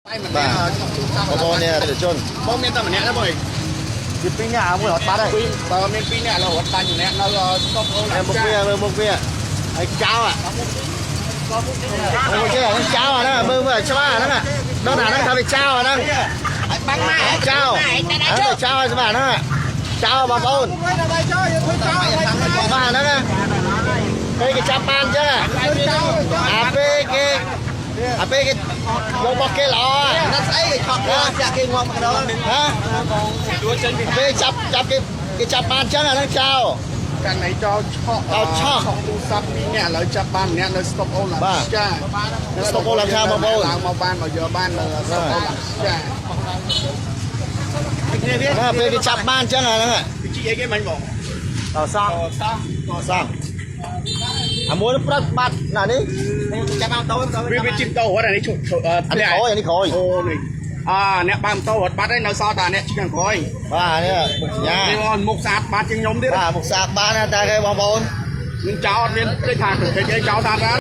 តែម្នាក់ បងប្អូននេះអតិថិជន បងមានតែម្នាក់ទេបង ពីពីរនាក់អាមួយរត់បាត់ហើយ ពីរបើមានពីរនាក់ឥឡូវរត់ដាច់ម្នាក់នៅស្តុបអូន មុខវាមើលមុខវាហើយចោលអាអូចេះហ្នឹងចោលអាហ្នឹងមើលមើលច្បាស់អាហ្នឹងដល់អាហ្នឹងថាវាចោលអាហ្នឹង ហើយបាំងម៉ែ ចោលអាហ្នឹងចោលហើយច្បាស់អាហ្នឹងចោលបងប្អូនបាទអាហ្នឹងពេលគេចាប់បានអញ្ចឹងអាពេលគេអាពេលគេយករបស់គេល្អ ណាត់ស្អីគេឆក់គេចាក់គេងាប់មកដល់ ហ៎ ដួលចេញពី ពេលចាប់ចាប់គេគេចាប់បានអញ្ចឹងអាហ្នឹងចោល កាន់ណៃចោលឆក់ ចោលឆក់ ទូរស័ព្ទពីរនាក់ឥឡូវចាប់បានម្នាក់នៅស្តុបអូន បាទ ចា នៅស្តុបអូនឡាឆាបងប្អូន ឡើងមកបានមកយកបាននៅស្តុបអូនឡាឆា ណាពេលគេចាប់បានអញ្ចឹងអាហ្នឹង ជីអីគេមិញបង ដល់សង សោះ សងអាមួយនោះប្រត់បាត់ណានេះ ចាំមកតូន វាវាជីបតោរត់អានេះឈុត អានេះក្រោយអានេះក្រោយ អូនេះអាអ្នកបើកម៉ូតូរត់បាត់ហើយនៅសល់តែអ្នកជិះខាងក្រោយ បាទនេះមុខសញ្ញា នេះអូនមុខស្អាតបាត់ជាងខ្ញុំទៀត បាទមុខស្អាតបានណាតែគេបងប្អូន នឹងចោលអត់មានភ្លេចថាគេអីចោលតាមណា